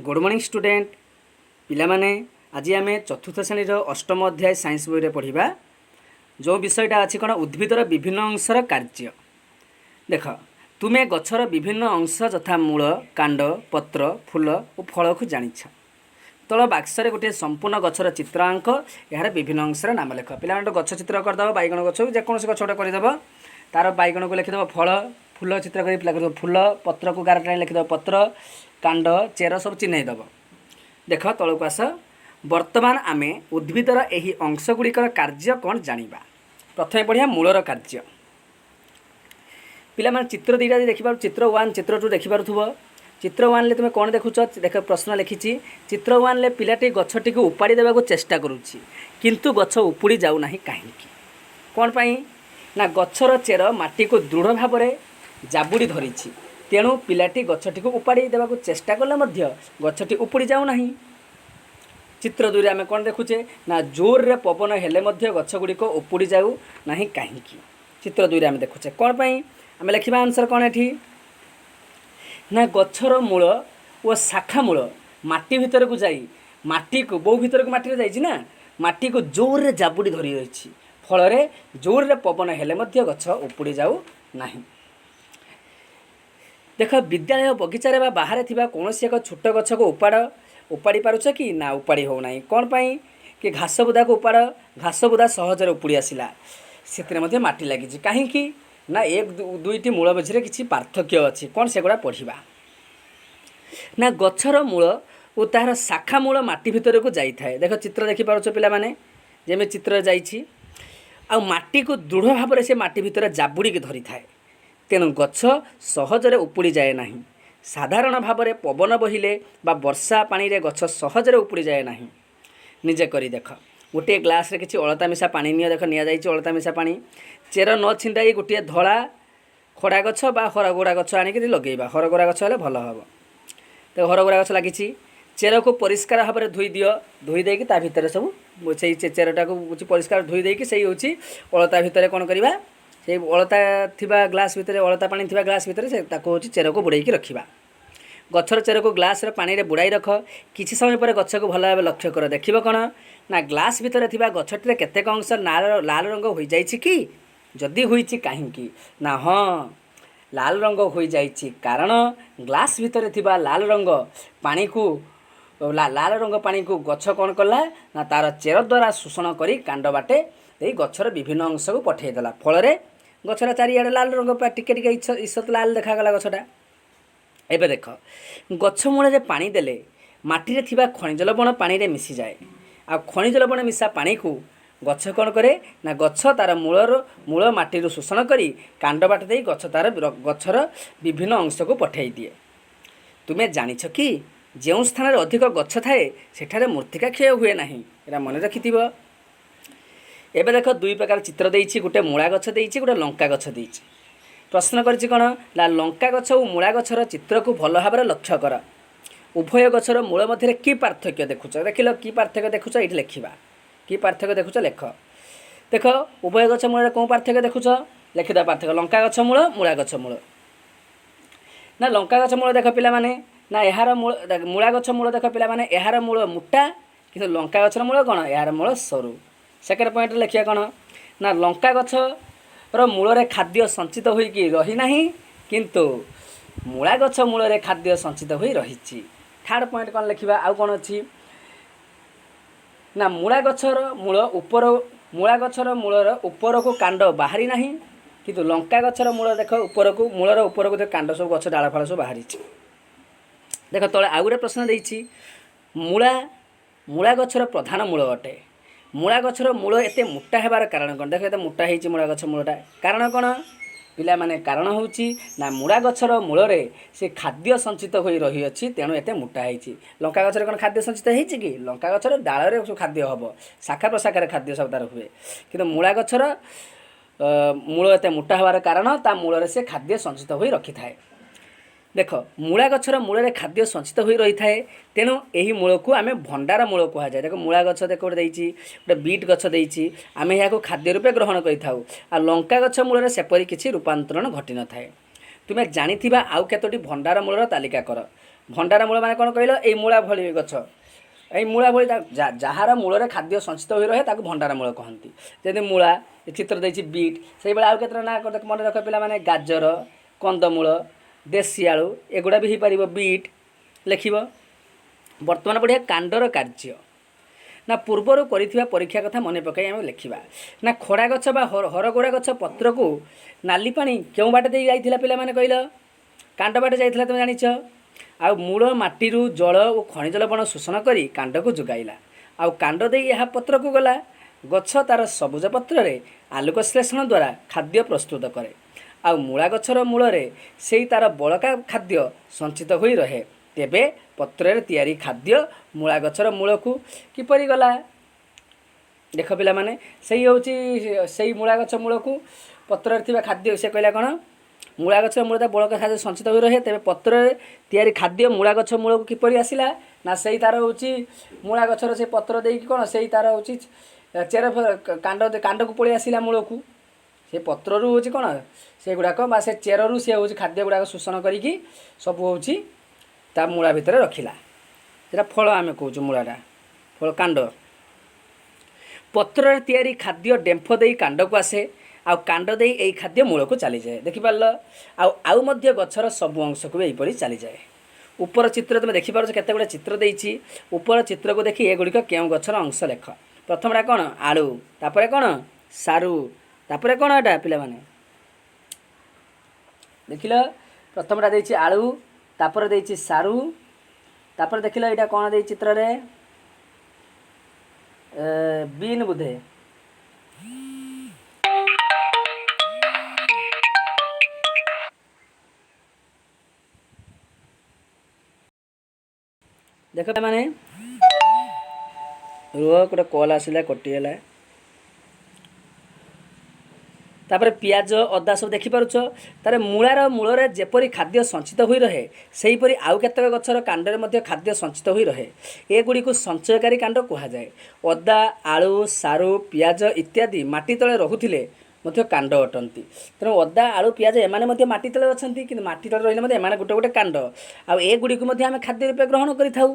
Good morning student. ପିଲାମାନେ, ଆଜି ଆମେ ଚତୁର୍ଥ ଶ୍ରେଣୀର ଅଷ୍ଟମ ଅଧ୍ୟାୟ ସାଇନ୍ସ ବହିରେ ପଢ଼ିବା। ଯେଉଁ ବିଷୟଟା ଅଛି କ'ଣ? ଉଦ୍ଭିଦର ବିଭିନ୍ନ ଅଂଶର କାର୍ଯ୍ୟ। ଦେଖ, ତୁମେ ଗଛର ବିଭିନ୍ନ ଅଂଶ ଯଥା ମୂଳ, କାଣ୍ଡ, ପତ୍ର, ଫୁଲ ଓ ଫଳକୁ ଜାଣିଛ। ତଳ ବାକ୍ସରେ ଗୋଟିଏ ସମ୍ପୂର୍ଣ୍ଣ ଗଛର ଚିତ୍ର ଆଙ୍କ, ଏହାର ବିଭିନ୍ନ ଅଂଶର ନାମ ଲେଖ। ପିଲାମାନେ, ଗୋଟେ ଗଛ ଚିତ୍ର କରିଦେବ, ବାଇଗଣ ଗଛ ହଉ, ଯେକୌଣସି ଗଛ ଗୋଟେ କରିଦେବ। ତାର ବାଇଗଣକୁ ଲେଖିଦେବ ଫଳ, ଫୁଲ ଚିତ୍ର କରି ଲେଖିଦେବ ଫୁଲ, ପତ୍ରକୁ ଗାର ଟାଣି ଲେଖିଦେବ ପତ୍ର, କାଣ୍ଡ, ଚେର ସବୁ ଚିହ୍ନେଇ ଦେବ। ଦେଖ, ତଳକୁ ଆସ। ବର୍ତ୍ତମାନ ଆମେ ଉଦ୍ଭିଦର ଏହି ଅଂଶ ଗୁଡ଼ିକର କାର୍ଯ୍ୟ କ'ଣ ଜାଣିବା। ପ୍ରଥମେ ପଢ଼ିବା ମୂଳର କାର୍ଯ୍ୟ। ପିଲାମାନେ, ଚିତ୍ର ଦୁଇଟା ଯଦି ଦେଖିପାରୁ, ଚିତ୍ର ୱାନ୍, ଚିତ୍ର ଟୁ ଦେଖିପାରୁଥିବ। ଚିତ୍ର ୱାନ୍ରେ ତୁମେ କ'ଣ ଦେଖୁଛ? ଦେଖ, ପ୍ରଶ୍ନ ଲେଖିଛି। ଚିତ୍ର ୱାନ୍ରେ ପିଲାଟି ଗଛଟିକୁ ଉପାଡ଼ି ଦେବାକୁ ଚେଷ୍ଟା କରୁଛି, କିନ୍ତୁ ଗଛ ଉପୁଡ଼ି ଯାଉନାହିଁ କାହିଁକି? କ'ଣ ପାଇଁ ନା ଗଛର ଚେର ମାଟିକୁ ଦୃଢ଼ ଭାବରେ ଜାବୁଡ଼ି ଧରିଛି। ତେଣୁ ପିଲାଟି ଗଛଟିକୁ ଉପାଡ଼ି ଦେବାକୁ ଚେଷ୍ଟା କଲେ ମଧ୍ୟ ଗଛଟି ଉପୁଡ଼ି ଯାଉନାହିଁ। ଚିତ୍ର ଦୁଇରେ ଆମେ କ'ଣ ଦେଖୁଛେ ନା ଜୋରରେ ପବନ ହେଲେ ମଧ୍ୟ ଗଛ ଗୁଡ଼ିକ ଉପୁଡ଼ି ଯାଉ ନାହିଁ କାହିଁକି? ଚିତ୍ର ଦୁଇରେ ଆମେ ଦେଖୁଛେ କ'ଣ ପାଇଁ? ଆମେ ଲେଖିବା ଆନ୍ସର୍ କ'ଣ ଏଠି ନା ଗଛର ମୂଳ ଓ ଶାଖା ମୂଳ ମାଟି ଭିତରକୁ ଯାଇ ମାଟିକୁ ବହୁ ଭିତରକୁ ମାଟିରେ ଯାଇଛି ନା ମାଟିକୁ ଜୋରରେ ଜାବୁଡ଼ି ଧରି ରହିଛି। ଫଳରେ ଜୋରରେ ପବନ ହେଲେ ମଧ୍ୟ ଗଛ ଉପୁଡ଼ି ଯାଉ ନାହିଁ। ଦେଖ, ବିଦ୍ୟାଳୟ ବଗିଚାରେ ବା ବାହାରେ ଥିବା କୌଣସି ଏକ ଛୋଟ ଗଛକୁ ଉପାଡ଼ି ପାରୁଛ କି? ନା, ଉପାଡ଼ି ହେଉନାହିଁ। କ'ଣ ପାଇଁ କି ଘାସ ବୁଦାକୁ ଉପାଡ଼, ଘାସ ବୁଦା ସହଜରେ ଉପୁଡ଼ି ଆସିଲା, ସେଥିରେ ମଧ୍ୟ ମାଟି ଲାଗିଛି। କାହିଁକି ନା ଏକ ଦୁଇଟି ମୂଳ ମଝିରେ କିଛି ପାର୍ଥକ୍ୟ ଅଛି। କ'ଣ ସେଗୁଡ଼ା ପଢ଼ିବା ନା ଗଛର ମୂଳ ଓ ତାହାର ଶାଖା ମୂଳ ମାଟି ଭିତରକୁ ଯାଇଥାଏ। ଦେଖ, ଚିତ୍ର ଦେଖିପାରୁଛ ପିଲାମାନେ, ଯେମିତି ଚିତ୍ରରେ ଯାଇଛି। ଆଉ ମାଟିକୁ ଦୃଢ଼ ଭାବରେ ସେ ମାଟି ଭିତରେ ଜାବୁଡ଼ିକି ଧରିଥାଏ। ତେଣୁ ଗଛ ସହଜରେ ଉପୁଡ଼ି ଯାଏ ନାହିଁ। ସାଧାରଣ ଭାବରେ ପବନ ବହିଲେ ବା ବର୍ଷା ପାଣିରେ ଗଛ ସହଜରେ ଉପୁଡ଼ି ଯାଏ ନାହିଁ। ନିଜେ କରି ଦେଖ। ଗୋଟିଏ ଗ୍ଲାସ୍ରେ କିଛି ଅଳତା ମିଶା ପାଣି ନିଅ। ଦେଖ, ନିଆଯାଇଛି ଅଳତା ମିଶା ପାଣି। ଚେର ନ ଛିଣ୍ଡାଇ ଗୋଟିଏ ଧଳା ଖଡ଼ା ଗଛ ବା ହରଗୌରା ଗଛ ଆଣିକିରି ଲଗେଇବା। ହରଗୌରା ଗଛ ହେଲେ ଭଲ ହେବ। ତ ହରଗୌରା ଗଛ ଲାଗିଛି। ଚେରକୁ ପରିଷ୍କାର ଭାବରେ ଧୋଇ ଦିଅ। ଧୋଇ ଦେଇକି ତା ଭିତରେ ସବୁ ସେଇ ଚେରଟାକୁ ହେଉଛି ପରିଷ୍କାର ଧୋଇ ଦେଇକି ସେଇ ହେଉଛି ଅଳତା ଭିତରେ କ'ଣ କରିବା, ସେଇ ଅଳତା ଥିବା ଗ୍ଲାସ୍ ଭିତରେ, ଅଳତା ପାଣି ଥିବା ଗ୍ଲାସ୍ ଭିତରେ ସେ ତାକୁ ହେଉଛି ଚେରକୁ ବୁଡ଼େଇକି ରଖିବା। ଗଛର ଚେରକୁ ଗ୍ଲାସ୍ର ପାଣିରେ ବୁଡ଼ାଇ ରଖ। କିଛି ସମୟ ପରେ ଗଛକୁ ଭଲ ଭାବେ ଲକ୍ଷ୍ୟ କର। ଦେଖିବ କ'ଣ ନା ଗ୍ଲାସ୍ ଭିତରେ ଥିବା ଗଛଟିରେ କେତେକ ଅଂଶ ଲାଲ ରଙ୍ଗ ହୋଇଯାଇଛି କି? ଯଦି ହୋଇଛି, କାହିଁକି? ନା ହଁ, ଲାଲ ରଙ୍ଗ ହୋଇଯାଇଛି, କାରଣ ଗ୍ଲାସ୍ ଭିତରେ ଥିବା ଲାଲ ରଙ୍ଗ ପାଣିକୁ ଲାଲ ରଙ୍ଗ ପାଣିକୁ ଗଛ କ'ଣ କଲା ନା ତାର ଚେର ଦ୍ୱାରା ଶୋଷଣ କରି କାଣ୍ଡ ବାଟେ ଦେଇ ଗଛର ବିଭିନ୍ନ ଅଂଶକୁ ପଠାଇଦେଲା। ଫଳରେ ଗଛର ଚାରିଆଡ଼େ ଲାଲ ରଙ୍ଗ ପୁରା ଟିକେ ଟିକେ ଈଷତ ଲାଲ ଦେଖାଗଲା ଗଛଟା। ଏବେ ଦେଖ, ଗଛ ମୂଳରେ ପାଣି ଦେଲେ ମାଟିରେ ଥିବା ଖଣିଜ ଲବଣ ପାଣିରେ ମିଶିଯାଏ। ଆଉ ଖଣିଜ ଲବଣ ମିଶା ପାଣିକୁ ଗଛ କ'ଣ କରେ ନା ଗଛ ତାର ମୂଳ ମାଟିରୁ ଶୋଷଣ କରି କାଣ୍ଡ ବାଟ ଦେଇ ଗଛ ତାର ଗଛର ବିଭିନ୍ନ ଅଂଶକୁ ପଠାଇ ଦିଏ। ତୁମେ ଜାଣିଛ କି, ଯେଉଁ ସ୍ଥାନରେ ଅଧିକ ଗଛ ଥାଏ, ସେଠାରେ ମୃତ୍ତିକା କ୍ଷୟ ହୁଏ ନାହିଁ? ଏଇଟା ମନେ ରଖିଥିବ। ଏବେ ଦେଖ, ଦୁଇ ପ୍ରକାର ଚିତ୍ର ଦେଇଛି। ଗୋଟେ ମୂଳା ଗଛ ଦେଇଛି, ଗୋଟେ ଲଙ୍କା ଗଛ ଦେଇଛି। ପ୍ରଶ୍ନ କରିଛି କ'ଣ ନା ଲଙ୍କା ଗଛ ଓ ମୂଳା ଗଛର ଚିତ୍ରକୁ ଭଲ ଭାବରେ ଲକ୍ଷ୍ୟ କର। ଉଭୟ ଗଛର ମୂଳ ମଧ୍ୟରେ କି ପାର୍ଥକ୍ୟ ଦେଖୁଛ? ଦେଖିଲ, କି ପାର୍ଥକ୍ୟ ଦେଖୁଛ? ଏଇଠି ଲେଖିବା। କି ପାର୍ଥକ୍ୟ ଦେଖୁଛ, ଲେଖ। ଦେଖ, ଉଭୟ ଗଛ ମୂଳରେ କେଉଁ ପାର୍ଥକ୍ୟ ଦେଖୁଛ? ଲେଖିଦେବା ପାର୍ଥକ୍ୟ। ଲଙ୍କା ଗଛ ମୂଳ, ମୂଳା ଗଛ ମୂଳ। ନା ଲଙ୍କା ଗଛ ମୂଳ ଦେଖ ପିଲାମାନେ, ନା ଏହାର ମୂଳ, ମୂଳା ଗଛ ମୂଳ ଦେଖ ପିଲାମାନେ, ଏହାର ମୂଳ ମୋଟା, କିନ୍ତୁ ଲଙ୍କା ଗଛର ମୂଳ କ'ଣ? ଏହାର ମୂଳ ସରୁ। ସେକେଣ୍ଡ ପଏଣ୍ଟରେ ଲେଖିବା କ'ଣ ନା ଲଙ୍କା ଗଛର ମୂଳରେ ଖାଦ୍ୟ ସଞ୍ଚିତ ହୋଇକି ରହିନାହିଁ, କିନ୍ତୁ ମୂଳା ଗଛ ମୂଳରେ ଖାଦ୍ୟ ସଞ୍ଚିତ ହୋଇ ରହିଛି। ଥାର୍ଡ଼ ପଏଣ୍ଟ କ'ଣ ଲେଖିବା? ଆଉ କ'ଣ ଅଛି ନା ମୂଳା ଗଛର ମୂଳର ଉପରକୁ କାଣ୍ଡ ବାହାରି ନାହିଁ, କିନ୍ତୁ ଲଙ୍କା ଗଛର ମୂଳ ଦେଖ, ଉପରକୁ ମୂଳର ଉପରକୁ ଦେଖ, କାଣ୍ଡ ସବୁ ଗଛ ଡାଳ ଫାଳ ସବୁ ବାହାରିଛି। ଦେଖ, ତଳେ ଆଉ ଗୋଟେ ପ୍ରଶ୍ନ ଦେଇଛି। ମୂଳା ମୂଳା ଗଛର ପ୍ରଧାନ ମୂଳ ଅଟେ। ମୂଳା ଗଛର ମୂଳ ଏତେ ମୋଟା ହେବାର କାରଣ କ'ଣ? ଦେଖ, ଏତେ ମୋଟା ହେଇଛି ମୂଳା ଗଛ ମୂଳଟା। କାରଣ କ'ଣ ପିଲାମାନେ? କାରଣ ହେଉଛି ନା ମୂଳା ଗଛର ମୂଳରେ ସେ ଖାଦ୍ୟ ସଞ୍ଚିତ ହୋଇ ରହିଅଛି, ତେଣୁ ଏତେ ମୋଟା ହେଇଛି। ଲଙ୍କା ଗଛରେ କ'ଣ ଖାଦ୍ୟ ସଞ୍ଚିତ ହେଇଛି କି? ଲଙ୍କା ଗଛର ଡାଳରେ ସବୁ ଖାଦ୍ୟ ହେବ, ଶାଖା ପ୍ରଶାଖାରେ ଖାଦ୍ୟ ସବୁ ତାର ହୁଏ। କିନ୍ତୁ ମୂଳା ଗଛର ମୂଳ ଏତେ ମୋଟା ହେବାର କାରଣ ତା ମୂଳରେ ସେ ଖାଦ୍ୟ ସଞ୍ଚିତ ହୋଇ ରଖିଥାଏ। ଦେଖ, ମୂଳା ଗଛର ମୂଳରେ ଖାଦ୍ୟ ସଞ୍ଚିତ ହୋଇ ରହିଥାଏ, ତେଣୁ ଏହି ମୂଳକୁ ଆମେ ଭଣ୍ଡାର ମୂଳ କୁହାଯାଏ। ଦେଖ, ମୂଳା ଗଛ ଦେଖ, ଗୋଟେ ଦେଇଛି, ଗୋଟେ ବିଟ୍ ଗଛ ଦେଇଛି। ଆମେ ଏହାକୁ ଖାଦ୍ୟ ରୂପେ ଗ୍ରହଣ କରିଥାଉ। ଆଉ ଲଙ୍କା ଗଛ ମୂଳରେ ସେପରି କିଛି ରୂପାନ୍ତରଣ ଘଟିନଥାଏ। ତୁମେ ଜାଣିଥିବା ଆଉ କେତୋଟି ଭଣ୍ଡାର ମୂଳର ତାଲିକା କର। ଭଣ୍ଡାର ମୂଳ ମାନେ କ'ଣ କହିଲ? ଏଇ ମୂଳା ଭଳି ଗଛ, ଏଇ ମୂଳା ଭଳି, ଯାହାର ମୂଳରେ ଖାଦ୍ୟ ସଞ୍ଚିତ ହୋଇ ରହେ, ତାକୁ ଭଣ୍ଡାର ମୂଳ କହନ୍ତି। ଯେମିତି ମୂଳା, ଏ ଚିତ୍ର ଦେଇଛି ବିଟ୍, ସେଇଭଳି ଆଉ କେତେଟା ନାଁ ମନେ ରଖ ପିଲାମାନେ। ଗାଜର, କନ୍ଦମୂଳ, ଦେଶୀ ଆଳୁ, ଏଗୁଡ଼ା ବି ହେଇପାରିବ। ବିଟ୍ ଲେଖିବ। ବର୍ତ୍ତମାନ ପଢ଼ିବା କାଣ୍ଡର କାର୍ଯ୍ୟ। ନା, ପୂର୍ବରୁ କରିଥିବା ପରୀକ୍ଷା କଥା ମନେ ପକାଇ ଆମେ ଲେଖିବା। ନା, ଖଡ଼ା ଗଛ ବା ହରଗୌରା ଗଛ ପତ୍ରକୁ ନାଲି ପାଣି କେଉଁ ବାଟ ଦେଇ ଯାଇଥିଲା ପିଲାମାନେ କହିଲ? କାଣ୍ଡ ବାଟେ ଯାଇଥିଲା, ତୁମେ ଜାଣିଛ। ଆଉ ମୂଳ ମାଟିରୁ ଜଳ ଓ ଖଣିଜ ଲବଣ ଶୋଷଣ କରି କାଣ୍ଡକୁ ଯୋଗାଇଲା, ଆଉ କାଣ୍ଡ ଦେଇ ଏହା ପତ୍ରକୁ ଗଲା। ଗଛ ତା'ର ସବୁଜ ପତ୍ରରେ ଆଲୋକ ଶ୍ଳେଷଣ ଦ୍ୱାରା ଖାଦ୍ୟ ପ୍ରସ୍ତୁତ କରେ, ଆଉ ମୂଳା ଗଛର ମୂଳରେ ସେଇ ତା'ର ବଳକା ଖାଦ୍ୟ ସଞ୍ଚିତ ହୋଇ ରହେ। ତେବେ ପତ୍ରରେ ତିଆରି ଖାଦ୍ୟ ମୂଳା ଗଛର ମୂଳକୁ କିପରି ଗଲା? ଦେଖ ପିଲାମାନେ, ସେଇ ହେଉଛି ସେଇ ମୂଳା ଗଛ ମୂଳକୁ ପତ୍ରରେ ଥିବା ଖାଦ୍ୟ, ସେ କହିଲା କ'ଣ? ମୂଳା ଗଛର ମୂଳ ବଳକା ଖାଦ୍ୟ ସଞ୍ଚିତ ହୋଇ ରହେ। ତେବେ ପତ୍ରରେ ତିଆରି ଖାଦ୍ୟ ମୂଳା ଗଛ ମୂଳକୁ କିପରି ଆସିଲା? ନା, ସେଇ ତାର ହେଉଛି ମୂଳା ଗଛର ସେ ପତ୍ର ଦେଇକି କ'ଣ ସେଇ ତାର ହେଉଛି ଚେର କାଣ୍ଡ, କାଣ୍ଡକୁ ପଳେଇ ଆସିଲା ମୂଳକୁ। ସେ ପତ୍ରରୁ ହେଉଛି କ'ଣ ସେଗୁଡ଼ାକ ବା ସେ ଚେରରୁ ସେ ହେଉଛି ଖାଦ୍ୟ ଗୁଡ଼ାକ ଶୋଷଣ କରିକି ସବୁ ହେଉଛି ତା ମୂଳା ଭିତରେ ରଖିଲା। ସେଇଟା ଫଳ ଆମେ କହୁଛୁ, ମୂଳାଟା ଫଳ, କାଣ୍ଡ। ପତ୍ରରେ ତିଆରି ଖାଦ୍ୟ ଡେମ୍ଫ ଦେଇ କାଣ୍ଡକୁ ଆସେ, ଆଉ କାଣ୍ଡ ଦେଇ ଏଇ ଖାଦ୍ୟ ମୂଳକୁ ଚାଲିଯାଏ। ଦେଖିପାରିଲ? ଆଉ ମଧ୍ୟ ଗଛର ସବୁ ଅଂଶକୁ ବି ଏହିପରି ଚାଲିଯାଏ। ଉପର ଚିତ୍ର ତୁମେ ଦେଖିପାରୁଛ, କେତେ ଗୁଡ଼ିଏ ଚିତ୍ର ଦେଇଛି। ଉପର ଚିତ୍ରକୁ ଦେଖି ଏଗୁଡ଼ିକ କେଉଁ ଗଛର ଅଂଶ ଲେଖ। ପ୍ରଥମଟା କ'ଣ? ଆଳୁ। ତାପରେ କ'ଣ? ସାରୁ। ତାପରେ କ'ଣ ଏଇଟା ପିଲାମାନେ ଦେଖିଲ? ପ୍ରଥମଟା ଦେଇଛି ଆଳୁ, ତାପରେ ଦେଇଛି ସାରୁ, ତାପରେ ଦେଖିଲ ଏଇଟା କ'ଣ ଦେଇଛି ଚିତ୍ରରେ? ବିନ୍ ବୋଧେ। ଦେଖ ମାନେ, ରୁହ, ଗୋଟେ କଲ୍ ଆସିଲା, କଟିଗଲା। ତାପରେ ପିଆଜ, ଅଦା ସବୁ ଦେଖିପାରୁଛ। ତାରେ ମୂଳାର ମୂଳରେ ଯେପରି ଖାଦ୍ୟ ସଞ୍ଚିତ ହୋଇ ରହେ, ସେହିପରି ଆଉ କେତେକ ଗଛର କାଣ୍ଡରେ ମଧ୍ୟ ଖାଦ୍ୟ ସଞ୍ଚିତ ହୋଇ ରହେ। ଏଗୁଡ଼ିକୁ ସଞ୍ଚୟକାରୀ କାଣ୍ଡ କୁହାଯାଏ। ଅଦା, ଆଳୁ, ସାରୁ, ପିଆଜ ଇତ୍ୟାଦି ମାଟି ତଳେ ରହୁଥିଲେ ମଧ୍ୟ କାଣ୍ଡ ଅଟନ୍ତି। ତେଣୁ ଅଦା, ଆଳୁ, ପିଆଜ ଏମାନେ ମଧ୍ୟ ମାଟି ତଳେ ଅଛନ୍ତି, କିନ୍ତୁ ମାଟି ତଳେ ରହିଲେ ମଧ୍ୟ ଏମାନେ ଗୋଟେ ଗୋଟେ କାଣ୍ଡ, ଆଉ ଏଗୁଡ଼ିକୁ ମଧ୍ୟ ଆମେ ଖାଦ୍ୟ ରୂପେ ଗ୍ରହଣ କରିଥାଉ।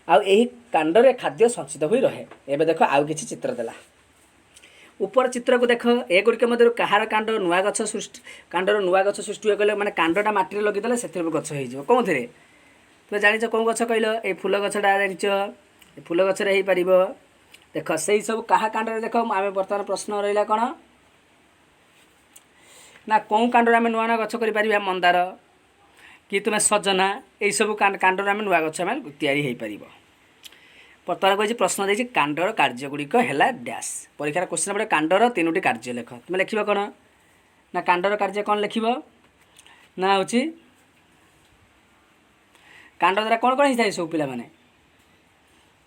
ଆଉ ଏହି କାଣ୍ଡରେ ଖାଦ୍ୟ ସଞ୍ଚିତ ହୋଇ ରହେ। ଏବେ ଦେଖ, ଆଉ କିଛି ଚିତ୍ର ଦେଲା। ଉପର ଚିତ୍ରକୁ ଦେଖ, ଏଗୁଡ଼ିକ ମଧ୍ୟରୁ କାହାର କାଣ୍ଡ ନୂଆ ଗଛ ସୃଷ୍ଟି, କାଣ୍ଡର ନୂଆ ଗଛ ସୃଷ୍ଟି ହୁଏ କହିଲେ? ମାନେ କାଣ୍ଡଟା ମାଟିରେ ଲଗେଇଦେଲେ ସେଥିରେ ବି ଗଛ ହେଇଯିବ। କେଉଁଥିରେ ତୁମେ ଜାଣିଛ? କେଉଁ ଗଛ କହିଲ? ଏଇ ଫୁଲ ଗଛଟା ଜାଣିଛ, ଏ ଫୁଲ ଗଛରେ ହେଇପାରିବ। ଦେଖ, ସେଇ ସବୁ କାହା କାଣ୍ଡରେ ଦେଖ। ଆମେ ବର୍ତ୍ତମାନ ପ୍ରଶ୍ନ ରହିଲା କ'ଣ ନା, କେଉଁ କାଣ୍ଡରେ ଆମେ ନୂଆ ନୂଆ ଗଛ କରିପାରିବା? ମନ୍ଦାର କି ତୁମେ ସଜନା, ଏଇସବୁ କାଣ୍ଡରେ ଆମେ ନୂଆ ଗଛ ଆମେ ତିଆରି ହେଇପାରିବ। ବର୍ତ୍ତମାନ କହିଛି, ପ୍ରଶ୍ନ ଦେଇଛି, କାଣ୍ଡର କାର୍ଯ୍ୟ ଗୁଡ଼ିକ ହେଲା ଡ୍ୟାସ୍। ପରୀକ୍ଷାର କ୍ୱେଶ୍ଚନ୍ ପଡ଼େ, କାଣ୍ଡର ତିନୋଟି କାର୍ଯ୍ୟ ଲେଖ। ତୁମେ ଲେଖିବ କ'ଣ? ନା, କାଣ୍ଡର କାର୍ଯ୍ୟ କ'ଣ ଲେଖିବ? ନା, ହେଉଛି କାଣ୍ଡ ଦ୍ୱାରା କ'ଣ କ'ଣ ହେଇଥାଏ ସବୁ ପିଲାମାନେ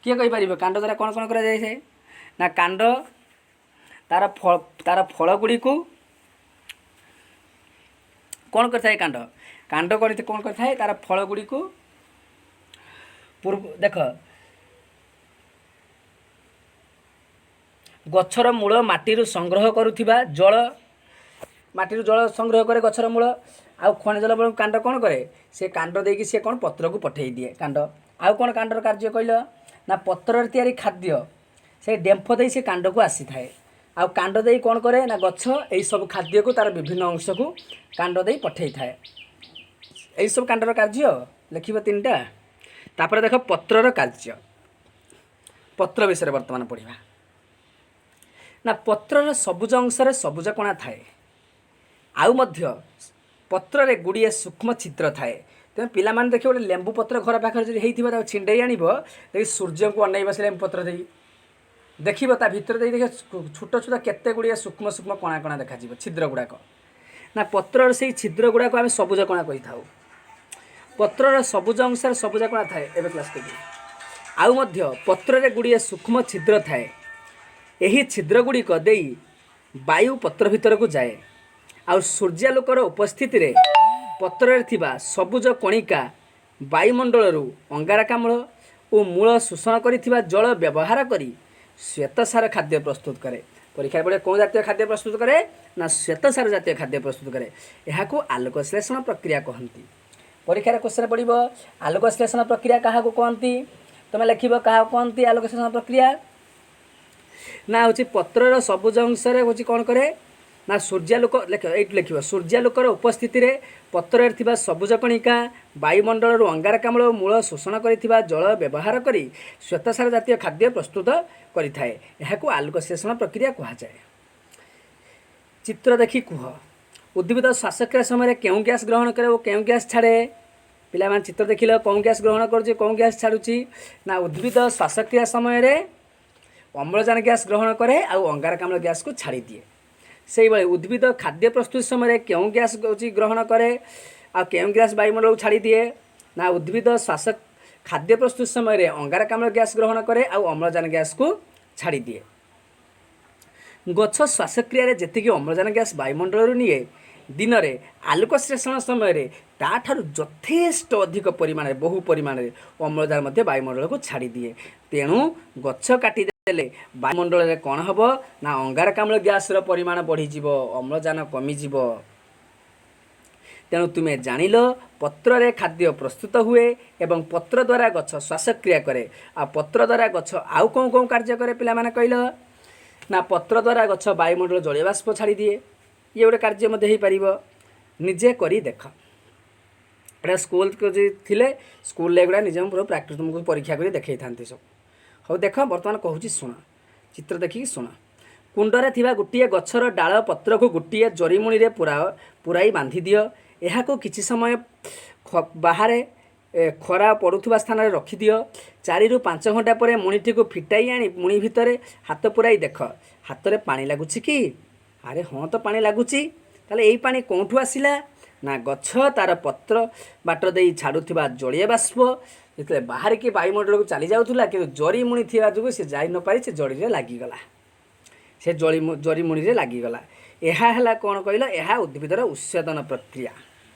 କିଏ କହିପାରିବ? କାଣ୍ଡ ଦ୍ୱାରା କ'ଣ କ'ଣ କରାଯାଇଥାଏ? ନା, କାଣ୍ଡ ତାର ଫଳ, ତାର ଫଳ ଗୁଡ଼ିକୁ କ'ଣ କରିଥାଏ? କାଣ୍ଡ କ'ଣ କରିଥାଏ? ତାର ଫଳ ଗୁଡ଼ିକୁ ପୂର୍ବ, ଦେଖ, ଗଛର ମୂଳ ମାଟିରୁ ସଂଗ୍ରହ କରୁଥିବା ଜଳ, ମାଟିରୁ ଜଳ ସଂଗ୍ରହ କରେ ଗଛର ମୂଳ, ଆଉ ଖଣିଜ ଲବଣ କାଣ୍ଡ କ'ଣ କରେ? ସେ କାଣ୍ଡ ଦେଇକି ସେ କ'ଣ ପତ୍ରକୁ ପଠେଇ ଦିଏ କାଣ୍ଡ। ଆଉ କ'ଣ କାଣ୍ଡର କାର୍ଯ୍ୟ କହିଲ? ନା, ପତ୍ରରେ ତିଆରି ଖାଦ୍ୟ ସେ ଡେମ୍ଫ ଦେଇ ସେ କାଣ୍ଡକୁ ଆସିଥାଏ, ଆଉ କାଣ୍ଡ ଦେଇ କ'ଣ କରେ? ନା, ଗଛ ଏଇସବୁ ଖାଦ୍ୟକୁ ତା'ର ବିଭିନ୍ନ ଅଂଶକୁ କାଣ୍ଡ ଦେଇ ପଠେଇଥାଏ। ଏଇସବୁ କାଣ୍ଡର କାର୍ଯ୍ୟ ଲେଖିବ ତିନିଟା। ତାପରେ ଦେଖ ପତ୍ରର କାର୍ଯ୍ୟ। ପତ୍ର ବିଷୟରେ ବର୍ତ୍ତମାନ ପଢ଼ିବା। ନା, ପତ୍ରର ସବୁଜ ଅଂଶରେ ସବୁଜ କଣା ଥାଏ, ଆଉ ମଧ୍ୟ ପତ୍ରରେ ଗୁଡ଼ିଏ ସୂକ୍ଷ୍ମ ଛିଦ୍ର ଥାଏ। ତେଣୁ ପିଲାମାନେ ଦେଖିବ, ଗୋଟେ ଲେମ୍ବୁ ପତ୍ର ଘର ପାଖରେ ଯଦି ହେଇଥିବ, ତାକୁ ଛିଣ୍ଡେଇ ଆଣିବ, ଦେଖି ସୂର୍ଯ୍ୟଙ୍କୁ ଅନେଇବ, ସେ ଲେମ୍ବୁ ପତ୍ର ଦେଇ ଦେଖିବ, ତା ଭିତରେ ଦେଇ ଦେଖିବ, ଛୋଟ ଛୋଟ କେତେ ଗୁଡ଼ିଏ ସୂକ୍ଷ୍ମ ସୂକ୍ଷ୍ମ କଣା କଣା ଦେଖାଯିବ, ଛିଦ୍ର ଗୁଡ଼ାକ। ନା, ପତ୍ରର ସେଇ ଛିଦ୍ର ଗୁଡ଼ାକ ଆମେ ସବୁଜ କଣା କହିଥାଉ। ପତ୍ରର ସବୁଜ ଅଂଶରେ ସବୁଜ କଣା ଥାଏ। ଏବେ କ୍ଲାସ୍ କରିବି। ଆଉ ମଧ୍ୟ ପତ୍ରରେ ଗୁଡ଼ିଏ ସୂକ୍ଷ୍ମ ଛିଦ୍ର ଥାଏ। ଏହି ଛିଦ୍ର ଗୁଡ଼ିକ ଦେଇ ବାୟୁ ପତ୍ର ଭିତରକୁ ଯାଏ, ଆଉ ସୂର୍ଯ୍ୟାଲୋକର ଉପସ୍ଥିତିରେ ପତ୍ରରେ ଥିବା ସବୁଜ କଣିକା ବାୟୁମଣ୍ଡଳରୁ ଅଙ୍ଗାରକାମ୍ଳ ଓ ମୂଳ ଶୋଷଣ କରିଥିବା ଜଳ ବ୍ୟବହାର କରି ଶ୍ୱେତସାର ଖାଦ୍ୟ ପ୍ରସ୍ତୁତ କରେ। ପରୀକ୍ଷାରେ ପଡ଼େ, କେଉଁ ଜାତୀୟ ଖାଦ୍ୟ ପ୍ରସ୍ତୁତ କରେ? ନା, ଶ୍ୱେତସାର ଜାତୀୟ ଖାଦ୍ୟ ପ୍ରସ୍ତୁତ କରେ। ଏହାକୁ ଆଲୋକ ଶ୍ଳେଷଣ ପ୍ରକ୍ରିୟା କହନ୍ତି। ପରୀକ୍ଷାରେ କ୍ୱେଶ୍ଚନ୍ ପଡ଼ିବ, ଆଲୋକ ଶ୍ଳେଷଣ ପ୍ରକ୍ରିୟା କାହାକୁ କହନ୍ତି? ତୁମେ ଲେଖିବ, କାହାକୁ କହନ୍ତି ଆଲୋକ ଶ୍ଳେଷଣ ପ୍ରକ୍ରିୟା? ନା ହେଉଛି ପତ୍ରର ସବୁଜ ଅଂଶରେ ହେଉଛି କ'ଣ କରେ ନା ସୂର୍ଯ୍ୟାଲୋକ, ଲେଖ, ଏଇଠି ଲେଖିବ, ସୂର୍ଯ୍ୟାଲୋକର ଉପସ୍ଥିତିରେ ପତ୍ରରେ ଥିବା ସବୁଜ କଣିକା ବାୟୁମଣ୍ଡଳରୁ ଅଙ୍ଗାରକାମ୍ଳ ଓ ମୂଳ ଶୋଷଣ କରିଥିବା ଜଳ ବ୍ୟବହାର କରି ଶ୍ୱେତସାର ଜାତୀୟ ଖାଦ୍ୟ ପ୍ରସ୍ତୁତ କରିଥାଏ। ଏହାକୁ ଆଲୋକ ଶ୍ଳେଷଣ ପ୍ରକ୍ରିୟା କୁହାଯାଏ। ଚିତ୍ର ଦେଖି କୁହ, ଉଦ୍ଭିଦ ଶ୍ୱାସକ୍ରିୟା ସମୟରେ କେଉଁ ଗ୍ୟାସ୍ ଗ୍ରହଣ କରେ ଓ କେଉଁ ଗ୍ୟାସ୍ ଛାଡ଼େ? ପିଲାମାନେ, ଚିତ୍ର ଦେଖିଲ, କେଉଁ ଗ୍ୟାସ୍ ଗ୍ରହଣ କରୁଛି, କେଉଁ ଗ୍ୟାସ୍ ଛାଡ଼ୁଛି? ନା ଉଦ୍ଭିଦ ଶ୍ୱାସକ୍ରିୟା ସମୟରେ ଅମ୍ଳଜାନ ଗ୍ୟାସ୍ ଗ୍ରହଣ କରେ ଆଉ ଅଙ୍ଗାରକାମ୍ଳ ଗ୍ୟାସ୍କୁ ଛାଡ଼ିଦିଏ। ସେଇଭଳି ଉଦ୍ଭିଦ ଖାଦ୍ୟ ପ୍ରସ୍ତୁତି ସମୟରେ କେଉଁ ଗ୍ୟାସ୍ ହେଉଛି ଗ୍ରହଣ କରେ ଆଉ କେଉଁ ଗ୍ୟାସ୍ ବାୟୁମଣ୍ଡଳକୁ ଛାଡ଼ିଦିଏ? ନା ଉଦ୍ଭିଦ ଶ୍ୱାସ ଖାଦ୍ୟ ପ୍ରସ୍ତୁତି ସମୟରେ ଅଙ୍ଗାରକାମ୍ଳ ଗ୍ୟାସ୍ ଗ୍ରହଣ କରେ ଆଉ ଅମ୍ଳଜାନ ଗ୍ୟାସ୍କୁ ଛାଡ଼ିଦିଏ। ଗଛ ଶ୍ୱାସକ୍ରିୟାରେ ଯେତିକି ଅମ୍ଳଜାନ ଗ୍ୟାସ୍ ବାୟୁମଣ୍ଡଳରୁ ନିଏ, ଦିନରେ ଆଲୋକ ଶ୍ଳେଷଣ ସମୟରେ ତାଠାରୁ ଯଥେଷ୍ଟ ଅଧିକ ପରିମାଣରେ, ବହୁ ପରିମାଣରେ ଅମ୍ଳଜାନ ମଧ୍ୟ ବାୟୁମଣ୍ଡଳକୁ ଛାଡ଼ିଦିଏ। ତେଣୁ ଗଛ କାଟିଦେଲେ ବାୟୁମଣ୍ଡଳରେ କ'ଣ ହେବ? ନା ଅଙ୍ଗାରକାମ୍ଳ ଗ୍ୟାସ୍ର ପରିମାଣ ବଢ଼ିଯିବ, ଅମ୍ଳଜାନ କମିଯିବ। ତେଣୁ ତୁମେ ଜାଣିଲ, ପତ୍ରରେ ଖାଦ୍ୟ ପ୍ରସ୍ତୁତ ହୁଏ ଏବଂ ପତ୍ର ଦ୍ୱାରା ଗଛ ଶ୍ୱାସକ୍ରିୟା କରେ। ଆଉ ପତ୍ର ଦ୍ୱାରା ଗଛ ଆଉ କେଉଁ କେଉଁ କାର୍ଯ୍ୟ କରେ, ପିଲାମାନେ କହିଲ? ନା ପତ୍ର ଦ୍ୱାରା ଗଛ ବାୟୁମଣ୍ଡଳ ଜଳୀୟବାଷ୍ପ ଛାଡ଼ିଦିଏ। ଇଏ ଗୋଟେ କାର୍ଯ୍ୟ ମଧ୍ୟ ହେଇପାରିବ। ନିଜେ କରି ଦେଖ। ଏଇଟା ସ୍କୁଲ ଯଦି ଥିଲେ, ସ୍କୁଲରେ ଏଗୁଡ଼ା ନିଜେ ପୁରା ପ୍ରାକ୍ଟିସ୍ ତୁମକୁ ପରୀକ୍ଷା କରି ଦେଖେଇଥାନ୍ତି ସବୁ। ହଉ ଦେଖ, ବର୍ତ୍ତମାନ କହୁଛି ଶୁଣ, ଚିତ୍ର ଦେଖିକି ଶୁଣ। କୁଣ୍ଡରେ ଥିବା ଗୋଟିଏ ଗଛର ଡାଳ ପତ୍ରକୁ ଗୋଟିଏ ଜରିମୁଣିରେ ପୁରାଇ ବାନ୍ଧି ଦିଅ। ଏହାକୁ କିଛି ସମୟ ବାହାରେ ଖରା ପଡ଼ୁଥିବା ସ୍ଥାନରେ ରଖିଦିଅ। 4ରୁ 5 ଘଣ୍ଟା ପରେ ମୁଣିଟିକୁ ଫିଟାଇ ଆଣି ମୁଣି ଭିତରେ ହାତ ପୁରାଇ ଦେଖ, ହାତରେ ପାଣି ଲାଗୁଛି କି? ଆରେ ହଁ ତ, ପାଣି ଲାଗୁଛି। ତାହେଲେ ଏଇ ପାଣି କେଉଁଠୁ ଆସିଲା? ନା ଗଛ ତାର ପତ୍ର ବାଟ ଦେଇ ଛାଡ଼ୁଥିବା ଜଳୀୟ ବାଷ୍ପ ଯେତେବେଳେ ବାହାରିକି ବାୟୁମଣ୍ଡଳକୁ ଚାଲି ଯାଉଥିଲା, କିନ୍ତୁ ଜରି ମୁଣି ଥିବା ଯୋଗୁଁ ସେ ଯାଇ ନପାରି ସେ ଜରିରେ ଲାଗିଗଲା, ସେ ଜରି ମୁଣିରେ ଲାଗିଗଲା। ଏହା ହେଲା କ'ଣ କହିଲ? ଏହା ଉଦ୍ଭିଦର ଉତ୍ସେଦନ ପ୍ରକ୍ରିୟା।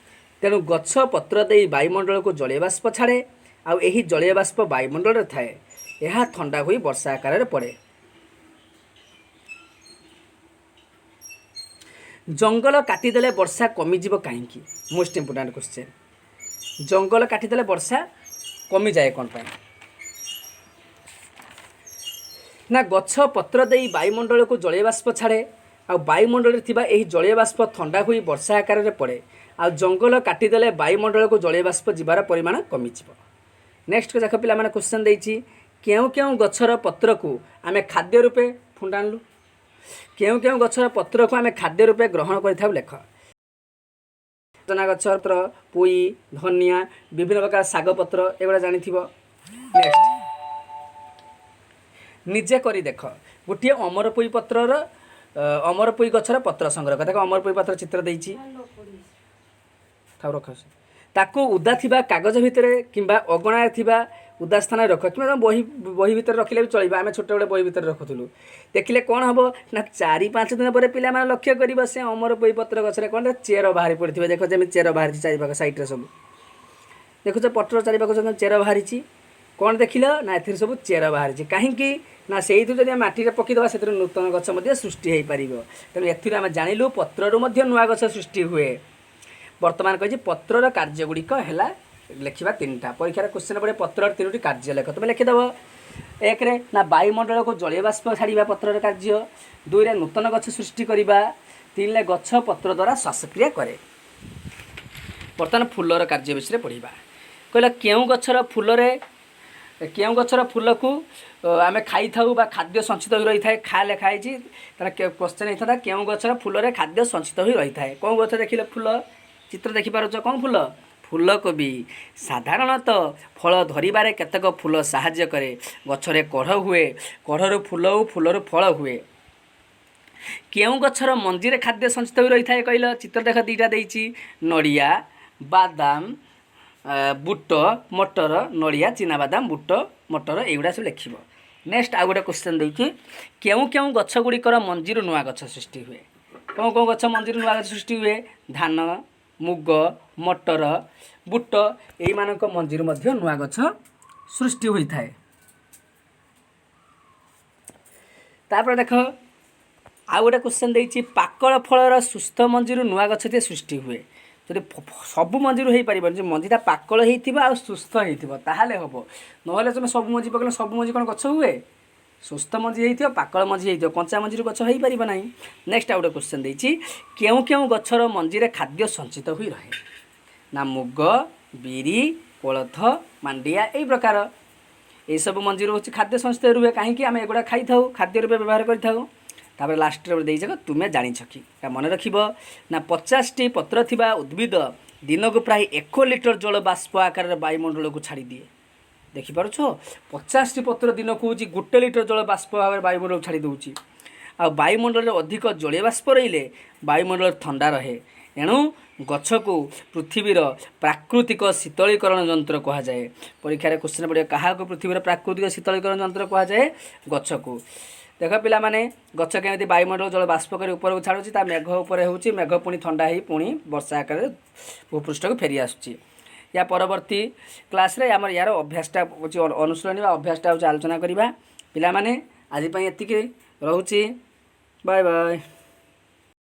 ତେଣୁ ଗଛ ପତ୍ର ଦେଇ ବାୟୁମଣ୍ଡଳକୁ ଜଳୀୟ ବାଷ୍ପ ଛାଡ଼େ ଆଉ ଏହି ଜଳୀୟ ବାଷ୍ପ ବାୟୁମଣ୍ଡଳରେ ଥାଏ। ଏହା ଥଣ୍ଡା ହୋଇ ବର୍ଷା ଆକାରରେ ପଡ଼େ। ଜଙ୍ଗଲ କାଟିଦେଲେ ବର୍ଷା କମିଯିବ କାହିଁକି? Most important question. ଜଙ୍ଗଲ କାଟିଦେଲେ ବର୍ଷା କମିଯାଏ କ'ଣ ପାଇଁ? ନା ଗଛ ପତ୍ର ଦେଇ ବାୟୁମଣ୍ଡଳକୁ ଜଳୀୟ ବାଷ୍ପ ଛାଡ଼େ ଆଉ ବାୟୁମଣ୍ଡଳରେ ଥିବା ଏହି ଜଳୀୟ ବାଷ୍ପ ଥଣ୍ଡା ହୋଇ ବର୍ଷା ଆକାରରେ ପଡ଼େ। ଆଉ ଜଙ୍ଗଲ କାଟିଦେଲେ ବାୟୁମଣ୍ଡଳକୁ ଜଳୀୟ ବାଷ୍ପ ଯିବାର ପରିମାଣ କମିଯିବ। ନେକ୍ସଟ ଦେଖ ପିଲାମାନେ, କ୍ୱେଶ୍ଚନ୍ ଦେଇଛି, କେଉଁ କେଉଁ ଗଛର ପତ୍ରକୁ ଆମେ ଖାଦ୍ୟ ରୂପେ, ଫୁଣ୍ଡା ଆଣିଲୁ, କେଉଁ କେଉଁ ଗଛର ପତ୍ରକୁ ଆମେ ଖାଦ୍ୟ ରୂପେ ଗ୍ରହଣ କରିଥାଉ ଲେଖ। ସଜନା ଗଛ ପତ୍ର, ପୋଇ, ଧନିଆ, ବିଭିନ୍ନ ପ୍ରକାର ଶାଗ ପତ୍ର, ଏଗୁଡ଼ା ଜାଣିଥିବ। ନେକ୍ସଟ, ନିଜେ କରି ଦେଖ। ଗୋଟିଏ ଅମରପୋଇ ପତ୍ରର, ଅମରପୋଇ ଗଛର ପତ୍ର ସଂଗ୍ରହ କର। ଦେଖ, ଅମରପୋଇ ପତ୍ର ଚିତ୍ର ଦେଇଛି। ଥାଉ, ରଖ। ତାକୁ ଉଦା ଥିବା କାଗଜ ଭିତରେ କିମ୍ବା ଅଗଣାରେ ଥିବା ଉଦା ସ୍ଥାନରେ ରଖ, କିମ୍ବା ତମ ବହି ଭିତରେ ରଖିଲେ ବି ଚଳିବ। ଆମେ ଛୋଟବେଳେ ବହି ଭିତରେ ରଖୁଥିଲୁ। ଦେଖିଲେ କ'ଣ ହେବ? ନା 4-5 ଦିନ ପରେ ପିଲାମାନେ ଲକ୍ଷ୍ୟ କରିବ, ସେ ଅମରପୋଇ ପତ୍ର ଗଛରେ କ'ଣ ଚେର ବାହାରି ପଡ଼ିଥିବ। ଦେଖ, ଯେମିତି ଚେର ବାହାରିଛି ଚାରିପାଖ ସାଇଡ଼ରେ ସବୁ। ଦେଖୁଛ, ପତ୍ର ଚାରିପାଖ ସବୁ ଚେର ବାହାରିଛି। କ'ଣ ଦେଖିଲ? ନା ଏଥିରେ ସବୁ ଚେର ବାହାରିଛି। କାହିଁକି? ନା ସେଇଥିରୁ ଯଦି ଆମେ ମାଟିରେ ପକାଇଦେବା, ସେଥିରୁ ନୂତନ ଗଛ ମଧ୍ୟ ସୃଷ୍ଟି ହେଇପାରିବ। ତେଣୁ ଏଥିରୁ ଆମେ ଜାଣିଲୁ, ପତ୍ରରୁ ମଧ୍ୟ ନୂଆ ଗଛ ସୃଷ୍ଟି ହୁଏ। ବର୍ତ୍ତମାନ କହିଛି, ପତ୍ରର କାର୍ଯ୍ୟ ଗୁଡ଼ିକ ହେଲା ଲେଖିବା ତିନିଟା। ପରୀକ୍ଷାରେ କ୍ୱେଶ୍ଚନ୍ ପଡ଼େ, ପତ୍ରର ତିନୋଟି କାର୍ଯ୍ୟ ଲେଖ। ତୁମେ ଲେଖିଦେବ, ଏକରେ ନା ବାୟୁମଣ୍ଡଳକୁ ଜଳୀୟ ବାଷ୍ପ ଛାଡ଼ିବା ପତ୍ରର କାର୍ଯ୍ୟ, ଦୁଇରେ ନୂତନ ଗଛ ସୃଷ୍ଟି କରିବା, ତିନିରେ ଗଛ ପତ୍ର ଦ୍ୱାରା ଶ୍ୱାସକ୍ରିୟା କରେ। ବର୍ତ୍ତମାନ ଫୁଲର କାର୍ଯ୍ୟ ବିଷୟରେ ପଢ଼ିବା। କହିଲା, କେଉଁ ଗଛର ଫୁଲରେ, କେଉଁ ଗଛର ଫୁଲକୁ ଆମେ ଖାଇଥାଉ ବା ଖାଦ୍ୟ ସଞ୍ଚିତ ହୋଇ ରହିଥାଏ? ଖା ଲେଖା ହେଇଛି। ତାର କ୍ୱେଶ୍ଚନ୍ ହେଇଥାନ୍ତା, କେଉଁ ଗଛର ଫୁଲରେ ଖାଦ୍ୟ ସଞ୍ଚିତ ହୋଇ ରହିଥାଏ? କେଉଁ ଗଛ? ଦେଖିଲେ ଫୁଲ ଚିତ୍ର ଦେଖିପାରୁଛ? କେଉଁ ଫୁଲ? ଫୁଲକୋବି। ସାଧାରଣତଃ ଫଳ ଧରିବାରେ କେତେକ ଫୁଲ ସାହାଯ୍ୟ କରେ। ଗଛରେ କଢ଼ ହୁଏ, କଢ଼ରୁ ଫୁଲ ଓ ଫୁଲରୁ ଫଳ ହୁଏ। କେଉଁ ଗଛର ମଞ୍ଜିରେ ଖାଦ୍ୟ ସଞ୍ଚିତ ହୋଇ ରହିଥାଏ କହିଲ? ଚିତ୍ର ଦେଖ, ଦୁଇଟା ଦେଇଛି। ନଡ଼ିଆ, ବାଦାମ, ବୁଟ, ମଟର। ନଡ଼ିଆ, ଚିନାବାଦାମ, ବୁଟ, ମଟର, ଏଇଗୁଡ଼ା ସବୁ ଲେଖିବ। ନେକ୍ସଟ ଆଉ ଗୋଟେ କ୍ୱେଶ୍ଚନ୍ ଦେଇଛି, କେଉଁ କେଉଁ ଗଛ ଗୁଡ଼ିକର ମଞ୍ଜିରୁ ନୂଆ ଗଛ ସୃଷ୍ଟି ହୁଏ? କେଉଁ କେଉଁ ଗଛ ମଞ୍ଜିରୁ ନୂଆ ଗଛ ସୃଷ୍ଟି ହୁଏ? ଧାନ, ମୁଗ, ମଟର, ବୁଟ, ଏଇମାନଙ୍କ ମଞ୍ଜିରୁ ମଧ୍ୟ ନୂଆ ଗଛ ସୃଷ୍ଟି ହୋଇଥାଏ। ତାପରେ ଦେଖ, ଆଉ ଗୋଟେ କ୍ୱେଶ୍ଚନ୍ ଦେଇଛି, ପାକଳ ଫଳର ସୁସ୍ଥ ମଞ୍ଜିରୁ ନୂଆ ଗଛଟିଏ ସୃଷ୍ଟି ହୁଏ। ଯଦି ସବୁ ମଞ୍ଜିରୁ ହେଇପାରିବନି। ଯେ ମଞ୍ଜିଟା ପାକଳ ହେଇଥିବ ଆଉ ସୁସ୍ଥ ହେଇଥିବ, ତାହେଲେ ହେବ। ନହେଲେ ତୁମେ ସବୁ ମଞ୍ଜି ପକେଇଲେ ସବୁ ମଞ୍ଜି କ'ଣ ଗଛ ହୁଏ? ସୁସ୍ଥ ମଞ୍ଜି ହେଇଥିବ, ପାକଳ ମଞ୍ଜି ହେଇଥିବ। କଞ୍ଚା ମଞ୍ଜିରୁ ଗଛ ହେଇପାରିବ ନାହିଁ। ନେକ୍ସଟ ଆଉ ଗୋଟେ କ୍ୱେଶ୍ଚନ୍ ଦେଇଛି, କେଉଁ କେଉଁ ଗଛର ମଞ୍ଜିରେ ଖାଦ୍ୟ ସଞ୍ଚିତ ହୋଇ ରହେ? ନା ମୁଗ, ବିରି, କୋଳଥ, ମାଣ୍ଡିଆ, ଏଇ ପ୍ରକାର ଏଇସବୁ ମଞ୍ଜିରୁ ହେଉଛି ଖାଦ୍ୟ ସଞ୍ଚିତ ରୁହେ। କାହିଁକି? ଆମେ ଏଗୁଡ଼ା ଖାଇଥାଉ, ଖାଦ୍ୟ ରୂପେ ବ୍ୟବହାର କରିଥାଉ। ତାପରେ ଲାଷ୍ଟରେ ଗୋଟେ ଦେଇଛି, ତୁମେ ଜାଣିଛ କି? ଏଟା ମନେ ରଖିବ ନା, 50ଟି ପତ୍ର ଥିବା ଉଦ୍ଭିଦ ଦିନକୁ ପ୍ରାୟ 1 ଲିଟର ଜଳ ବାଷ୍ପ ଆକାରରେ ବାୟୁମଣ୍ଡଳକୁ ଛାଡ଼ିଦିଏ। ଦେଖିପାରୁଛ? 50ଟି ପତ୍ର ଦିନକୁ ହେଉଛି 1 ଲିଟର ଜଳ ବାଷ୍ପ ଭାବରେ ବାୟୁମଣ୍ଡଳକୁ ଛାଡ଼ି ଦେଉଛି। ଆଉ ବାୟୁମଣ୍ଡଳରେ ଅଧିକ ଜଳୀୟ ବାଷ୍ପ ରହିଲେ ବାୟୁମଣ୍ଡଳ ଥଣ୍ଡା ରହେ। ଏଣୁ ଗଛକୁ ପୃଥିବୀର ପ୍ରାକୃତିକ ଶୀତଳୀକରଣ ଯନ୍ତ୍ର କୁହାଯାଏ। ପରୀକ୍ଷାରେ କ୍ୱେଶ୍ଚନ୍ ପଡ଼ିବ, କାହାକୁ ପୃଥିବୀର ପ୍ରାକୃତିକ ଶୀତଳୀକରଣ ଯନ୍ତ୍ର କୁହାଯାଏ? ଗଛକୁ। ଦେଖ ପିଲାମାନେ, ଗଛ କେମିତି ବାୟୁମଣ୍ଡଳ ଜଳ ବାଷ୍ପ କରି ଉପରକୁ ଛାଡ଼ୁଛି, ତା ମେଘ ଉପରେ ହେଉଛି, ମେଘ ପୁଣି ଥଣ୍ଡା ହେଇ ପୁଣି ବର୍ଷା ଆକାରରେ ଭୂପୃଷ୍ଠକୁ ଫେରି ଆସୁଛି। ୟା ପରବର୍ତ୍ତୀ କ୍ଲାସ୍ରେ ଆମର ୟାର ଅଭ୍ୟାସଟା ହେଉଛି, ଅନୁଶୀଳନୀ ବା ଅଭ୍ୟାସଟା ହେଉଛି ଆଲୋଚନା କରିବା। ପିଲାମାନେ, ଆଜି ପାଇଁ ଏତିକି ରହୁଛି। Bye bye.